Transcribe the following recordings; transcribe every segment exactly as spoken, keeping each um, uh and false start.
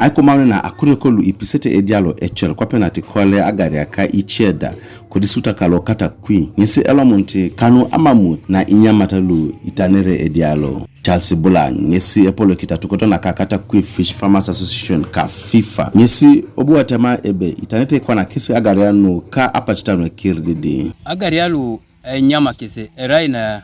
Aikomauni na akuriok lu ipisete edialo ecol kwape nat ikole agaria ka ice da kodistrikta kalo Katakwi, ŋesi elomunit kanu amamut na inyamat lu itanere edialo. Charles Bula ŋesi epolokit atukoto naka Katakwi Fish Farmers Association ka FIFA. Ŋesi obu atema ebe itanete kwana kesi agaria nu ka apacita nu ekirididi. Agaria lu enyama kesi erai na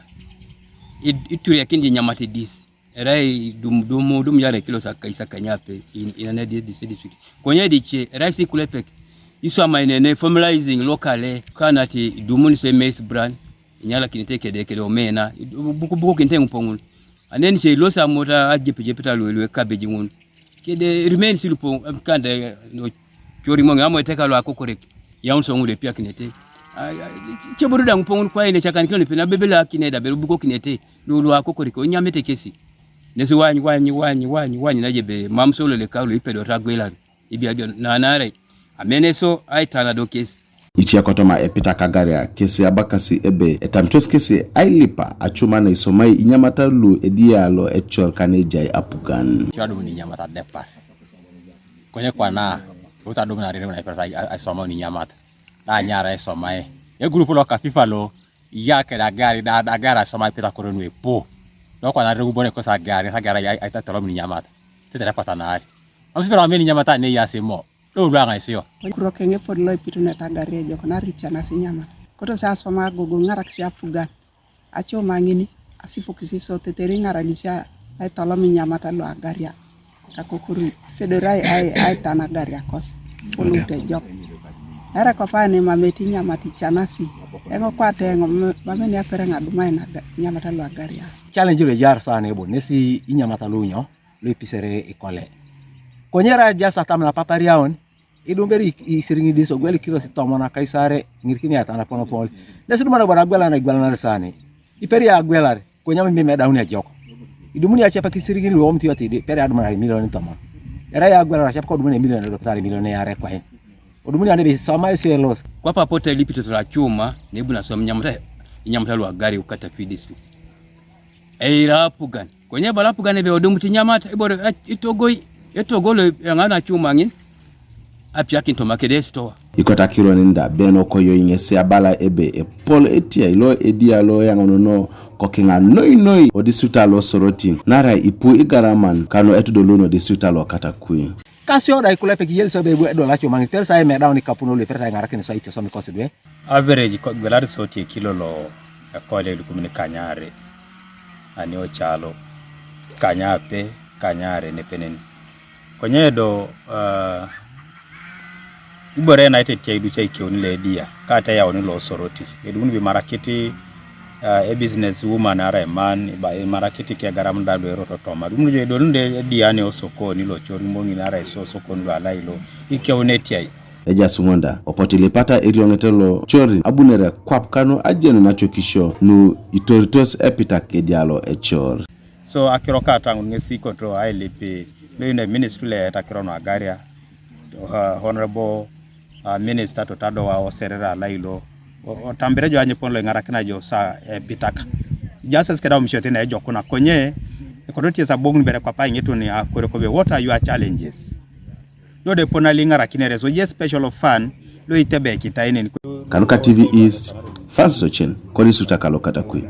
id-, ituriakinit inyamat idis. Erai dum, dum, dum yare kilo saka isakanya pe in, in ane di, di, di, di. Konye dice, erai si kulepek. Iswama inene formalizing locally, kanat idumun se maize bran, inyalakinite kede, kede omena, buku, buku kinte ŋupoŋun. Anen se ilosa mota ajepejepeta lu, lu cabbage ŋun. Kede remains lupo, em, kande, no, cori moŋ, amo eteka lo akokorek, yaun so ŋude piakinete. A, a, ceboro da ŋupoŋun kwa ine cakan kilo nepe, na bebela akine da, belo bukokinete, lo, lo akokorek, onyamete kesi. Nesi wany, wany, wany, wany, wany, na jebe, mam solo le kaulo, ipedo ta gwelan, ibia dio, na, na, re, amene so, aitana do kesi. Ice kotoma epita kagaria kesi abakasi ebe etamitos kesi ailipa acuma na isomai inyamata lu edialo ecor kanejai apugan. Kira dum ni nyamata depar. Konye kwana, uta dum na rere na ipasa ai, ai soma ni nyamata. Da nyara isomai. E grupu lo ka FIFA lo, ya ke da gari, da, da gara soma ipita koro nu epo. Do kwana rere bone kosa gari, sa gara ya, ai ta tolom ni nyamata. Tete da pata na ari. Amsi pera ameni nyamata ne ya semo. Lo lu aŋaisio. Kuro keŋe pod lo ipitune tagari ejok narica nasi nyamat. Koto si aswama agogo ŋarak si apugan. Acuma ŋini, asipokisi so teteri ŋaranisia aitolom inyamat lu agaria. Kakokuri fedori ai, ai, aitan agaria kos. Ponut ejok. Nara kopa ne mameti nyamat icanasi. Eŋo kwate eŋo mameni apere ŋadumai na ga-, nyamat lu agaria. Challenge lo ejar so ane bo nesi inyamat lu nyo? Lo ipisere ikole. Konye ra jas atam na papariaun, idumberi isiriŋ idis ogwel kilos itomon akaisare, ŋirikini atan aponopol. Nesi dumana bwana agwelana igwelanare sani. Iperi agwelare, konye mimi medauni ejok. Idumuni acepak isiriŋin luomut yotidi, iperi aduman imilion itomon. Erai agwelare acepak odumuni emilion edokitari emilion eare kwain. Odumuni ane be isoma esi elos. Kwapa pote lipitotor acuma, nebu nasom inyamata, inyamata lu agari ukata fi district. Eira apugan. Konye bala apugan ebe odumut inyamat, ibore, eh, itogoi, etogo lo eŋana acuma ŋin, apiakin toma kede esitoa. Ikot akiro ninda, beno koyo iŋesi abala ebe epol etiai lo edia lo eyaŋonono kokiŋa noi noi o distrikta lo Soroti, nara ipu igaraman kanu etudoluno distrikta lo Katakwi. Kasio da ikulepek iyel so ebe ebu edol acuma ŋin, persa emedaun ikapun olu, persa eŋarakin so aitiosom ikosi dwe. Average ko-, gwelari soti ekilo lo ekole lukumin kanyare ani ocalo kanyape kanyare nepenen. Konye do, ah, ibore na itetiai duca ikeuni lo edia kata eyauni lo Soroti edumuni bimarakiti, ah, e business woman ara eman iba imarakiti kegaram da do eroto toma edumuni edoluni de edia ne osokoni lo cor imoŋin ara iso osokoni lo alai lo ikeuni etiai. Ejaas ŋun da, opot ilipata erioŋet lo corin abunere kwap kanu ajenun nacokisio nu itoritos epitak edialo ecor. So akiro kata ŋun ŋesi ikoto ailip lo ine ministry le etakiro nu agaria, uh, honorable, uh, minister totadowa oserera lailo o, otambere jo anyepon lo iŋarakina jo sa epitak. Justice kedau misio tine ejokuna konye ekoto ties aboŋun bere kwapa iŋituni akore kobe, what are your challenges? Lo de pona liŋarakinere so je special fund lo itebe kitainen. Kanuka T V East, Francis Ochen, kodi suta kalo Katakwi.